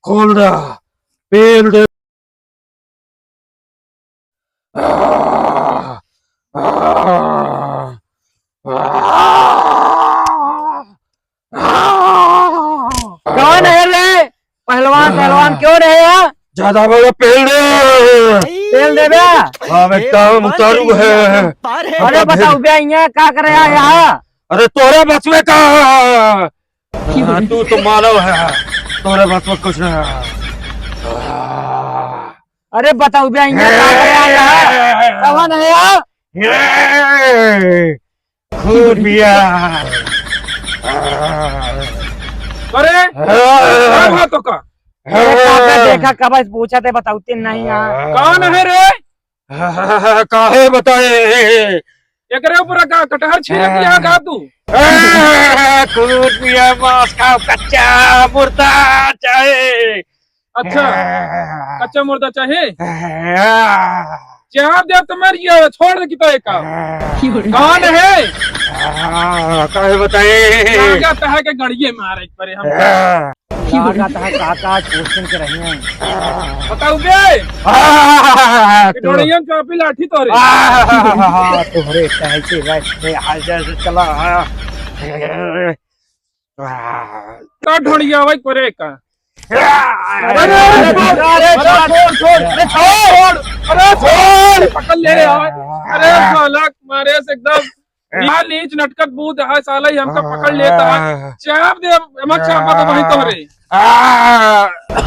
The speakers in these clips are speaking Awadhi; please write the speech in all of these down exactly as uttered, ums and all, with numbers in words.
खोल दे, पेल दे। कौन है रे? पहलवान, पहलवान क्यों रहे है? ज्यादा बोलो, पेल दे। पेल देबे? हाँ, बेटा, हम उतारू है। अरे, बताऊ बे, यहाँ का करे है यहाँ? अरे, तोरे बस में का? हाँ, तू तो मानव है, तोरे बस में कुछ ना। अरे, बताऊ बे, यहाँ का करे है यहाँ? कौन है यहाँ? ये, खुफिया। अरे, का बात हो का? अरे, काका, देखा, कब से पूछा थे, बताउते नहीं यहाँ। कौन है रे? काहे बताए? एकरे ऊपर का कटहर छील दिया का तू? खुफिया, मांस खाओ, कच्चा मुर्दा चाहे। अच्छा, हाँ। कच्चा मुर्दा चाहे? हाँ। जवाब दे तो मर गया, छोड़ दे किता का। हाँ। कौन है? हाँ, काहे बताए? लागत है कि गड़िए मारे परे हम। हाँ। लागत है काका आज question के रही हैं। बताऊ बे। हाँ, ये तो ढोड़िया में चापी लाठी तोरे। हाँ, तोहरे कहे से बस में हाल जैसे चला। हाँ। का ढोड़िया भाई करे का? अरे, अरे, अरे, अरे, छोड़, छोड़, छोड़, अरे, छोड़, अरे, छोड़, पकड़ ले रे, अरे, साला, मारे से एकदम, यार, नीच नटकत बूत है, साला, ही हमका पकड़ लेता है, चाप दे, एमा चापा तो वहीं तोहरे।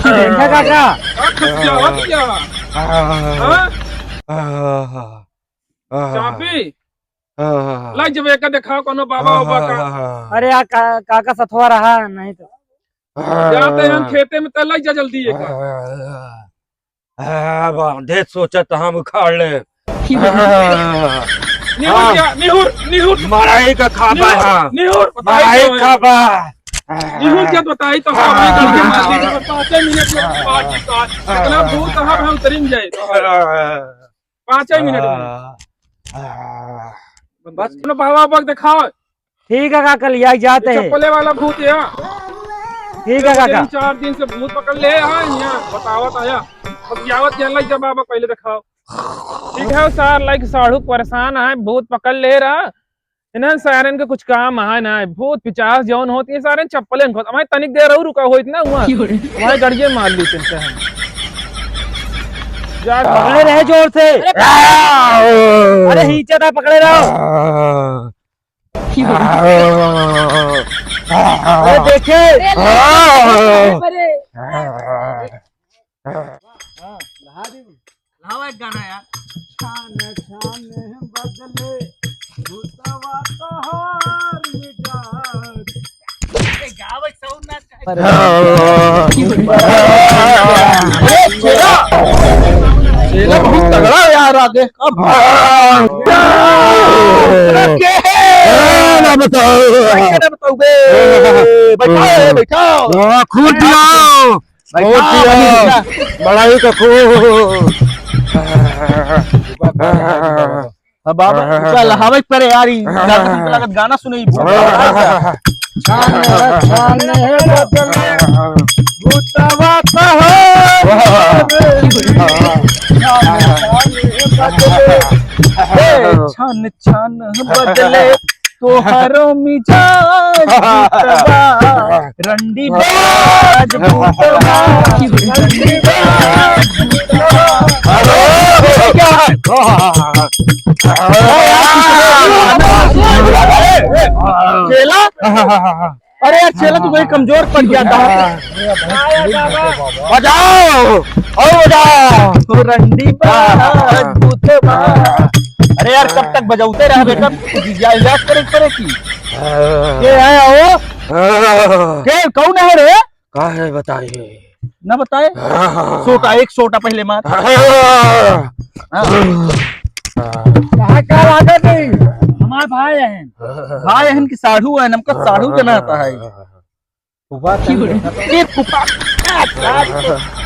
देखा काका? का खुश क्या हो गया? हाँ? चापी? हाँ। लाइ जब एका देखाओ कोनो बाबा उबा का। हाँ। अरे यार, का-, काका सथवा रहा, नहीं तो। हाँ। जाते हम खेते में, त लाइ जा जल्दी एका। हाँ, बांधे सोचत हम उखाड़ ले। हाँ। निहुर हाँ। जा, निहुर, निहुर। मड़ई का खाबा, निहुर, हाँ। निहुर, बताई मड़ई तो है। खाबा। निहुर के बताई तो, हाँ, भाई, करके मार दी, पाँचे मिनट में बात की बात। इतना भूत हम, हम उतरिन जाए। हाँ। पाँचे मिनट में। आ, आ। बस, कोनो बाबा, बाबा के देखाओ। ठीक है काका, ले आई जाते हैं। चप्पले वाला भूत है। ठीक है काका। तीन चार दिन से भूत पकड़ ले, हाँ, यहाँ बतावत आया। बतियावत के लग जा बाबा, पहले देखाओ। ठीक है, सार लाइक साढ़ू परेशान है, भूत पकड़ ले रहा। इन्हन सारन के कुछ काम है ना, भूत पिचास जौन होती है, सारे चप्पले में घुस। हमारे तनिक देर और रुका होइत ना हुआ, क्यों रे? हमारे गड़िए मार ली चिंता है। जा पकड़े रहे जोर से। अरे, आओ। अरे, हींचा था, पकड़े रहो। क्यों रे? अरे, देखे। अरे, अरे, अरे। हाँ, हाँ, नहा दी। लावा एक गाना यार। छान छान बदले भूतवा तोहार मिजाज। अरे गावे sound ना चाहे। अरे चेला, चेला बहुत तगड़ा है यार, आगे। अब अरे के है? ए, ना बताओ। कैसे ना बताओ बे? बैठाओ, बैठाओ। हाँ, खूब पिलाओ। बैठा, बहुत बढ़िया। बढ़िया। बड़ाई का खूब। अब बाबा, हाँ, हाँ, हाँ, उनका हाँ। लहावे के परे यार, ई हाँ, हाँ, गाना हाँ। लागत, गाना सुने, ई भूत हाँ, हाँ, हाँ, हाँ। छान, छान बदले, भूतवा कहो। हाँ, हाँ, हाँ। छान, छान बदले, ए, छान, छान बदले, तोहरो मिजाज भूतवा, रंडी बाज भूतवा, रंडी बाज भूतवा। अरे, क्या है? चेला? अरे यार, चेला, तू कहीं कमजोर पड़ गया था। बजाओ, और बजाओ। तो रंडी बाज भूतवा। अरे यार, कब तक बजाते रहा बेटा? कुछ इजा-, इजाज करे, करे की? हाँ। के है वो? हाँ। के, कौन है रे? का है बताइए? ना बताए? हाँ। सोटा, एक सोटा पहले मार। हाँ। हाँ। कहाँ का लागत है? हमार भाई है। भाई है कि साढ़ू है, हमका साढ़ू के नाता है। फूफा कहीं देखा तो। ए, फूफा,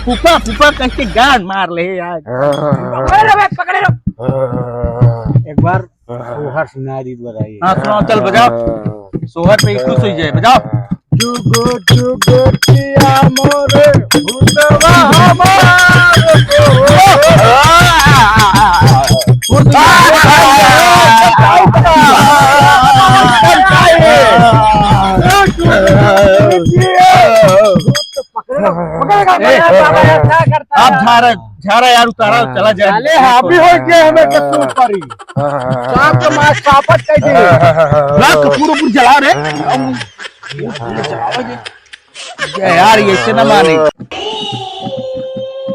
फूफा, फूफा कह के गांड मार ले यार। अरे बे, पकड़े रहो। एक बार सोहर सुना दी, बताइए। हाँ, सुनाओ, चल बजाओ। सोहर पे ही खुश हो जाए, बजाओ। जुगो जुगो जिया मोरे, भूतवा हमार को। पकड़ेगा, पकड़ेगा, ए, बाबा यार, क्या करता आप है? झारा, झारा यार उतारा, हाँ। चला जाए। साले हावी हो गए हमें के तू परी। हाँ। सांप के मांस चापट कह दी। रात को पूरा पूरा जला रहे। हाँ। ये यार, ये ऐसे ना माने।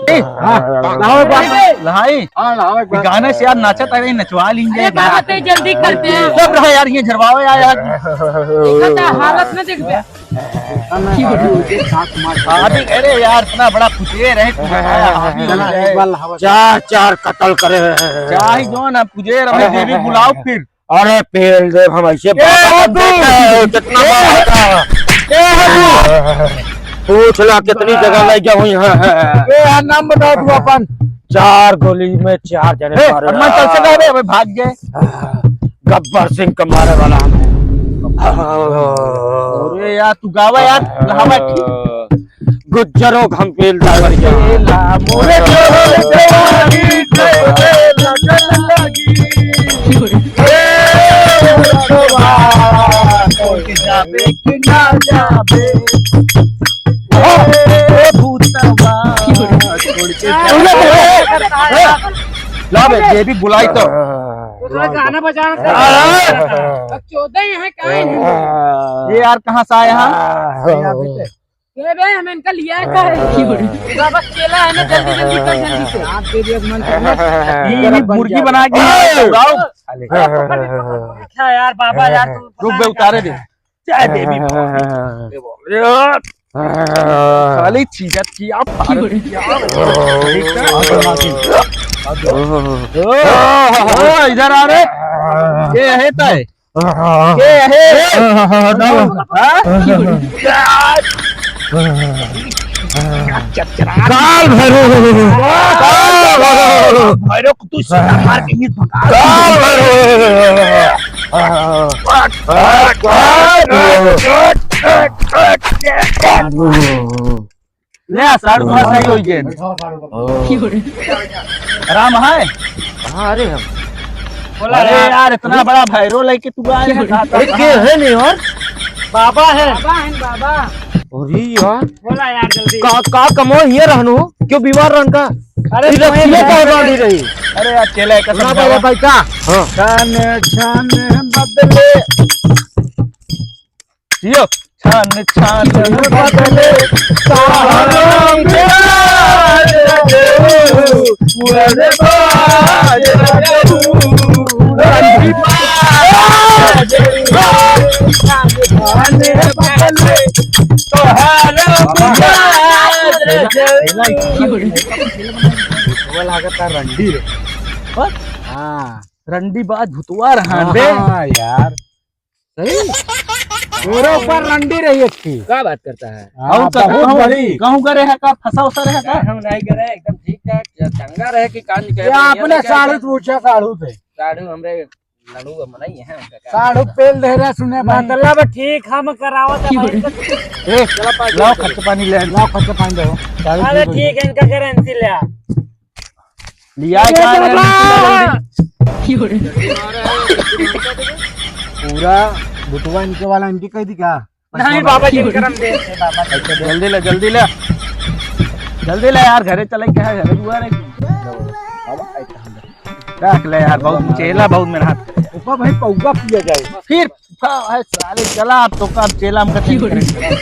ए, हाँ, लाओ एक बार। लहाई? हाँ, लाओ एक बार। गाने से यार नाचत आ रही, नचवा लीजिए। अरे बाबा, ते जल्दी करते हैं। सब रहा यार, ये झरवावे आया। देखा था, हालत ना देख बे। अभी, अरे यार, इतना बड़ा फुटेर है, तू बताया, हावी हो जाए। चार, चार कत्ल करे। चाहे जो ना, फुटेर, हमें देवी बुलाओ फिर। अरे पेल देव, हम ऐसे ए, बाबा हो तू। देखा है, कितना ए, बाबा का। ए, हो तू। पूछ ला, कितनी जगह लग गया हुई है। ए, यार, नाम बताओ तू अपन। चार गोली में चार जने ए, मारे। हनुमान चालीसा गावे, अबे भाग गए। गब्बर सिंह के मारे वाला हम। अरे यार, तू गावा यार, गावा। गुज्जरो घम पेल दा बढ़िया। पेला मोरे चोर जवानी जय लगन लगी। ए भगवान, छोड़ के जाबे कि ना जाबे। ए भूतवा, छोड़ के जाबे। ला बे, देवी बुलाई तो। दूसरा गाना बजाना था। अरे! अब चौदह ही है, काहे नहीं? ये यार कहाँ से आया है? ये बे, हमें इनका लिया है, का है? बाबा, केला है ना, जल्दी, जल्दी कर, जल्दी से। आप दे दिया, मन करना। ये, ये मुर्गी बना के उड़ाओ। अच्छा यार, बाबा यार, तुम रुक बे, उतारे दे। जय देवी भवानी। खाली चीजत की आप, भारत की आप। ओ, इधर आ रे। ये है तय। के है? हाँ? काल भैरव। काल भैरव। भैरव को तू सीधा मार के नीचे भगा। काल भैरव। ले आ, साढ़ू थोड़ा सही होई गए। ओ। आराम है? हाँ, अरे हम। बोला अरे यार। यार, इतना बड़ा भैरो लेके तू आए हैं, साथ अरे, साथ। के है नहीं यार? बाबा है। बाबा है, बाबा। अरे यार। बोला यार, जल्दी। का, का कमो हिये रहनु? क्यों बीमार रहन का? अरे, ई रखिए तुम्हें का बांधी रही? अरे यार, चेला एक ना समझावा। बाबा भाई का? हाँ। छन छन बदले। जियो। छन छन बदले तोहर रंग आज रजऊ, उड़न बाज रजऊ, उड़न बाज रजऊ, छन बदले तोहर रंग आज रजऊ। वो लागत है रंडी रे। हाँ। रंडी बाज भुतवा रहा हाँ, बे। हाँ यार। सही? पूरे ऊपर रंडी रही अच्छी। का बात करता है? हाँ, और का बहुत कहूँ, बड़ी। कहूँ करे है का? फंसा उसा रहे का? हम नहीं करे, एकदम ठीक ठाक, या चंगा रहे कि कान के ये बढ़िया आपने लगे। साढ़ू पूछा, साढ़ू से। साढ़ू हमरे लड़ू मनई है, उनका का साढ़ू पता? पेल दे रहा सुने भाई। मतलब ठीक हम करावत है भाई। ए, चला पानी लाओ, दे। खर्च पानी ले। लाओ, खर्च पानी दो। साढ़ू अरे ठीक है, इनका गारंटी ले आ। लिया अरे क्या रे, बाबा! पूरा बुटवा इनके वाला इनकी कह दी का? नहीं बाबा जी, करम दे। जल्दी ले, जल्दी ले। जल्दी ले यार, घरे चले के है, घरे हुआ रे। रख ले यार, बहुत चेला, बहुत मेहनत। ऊपर भाई पौवा पिया जाए। फिर हाँ, है साले, चला, अब तो का चेला हमका चेंज करेंगे।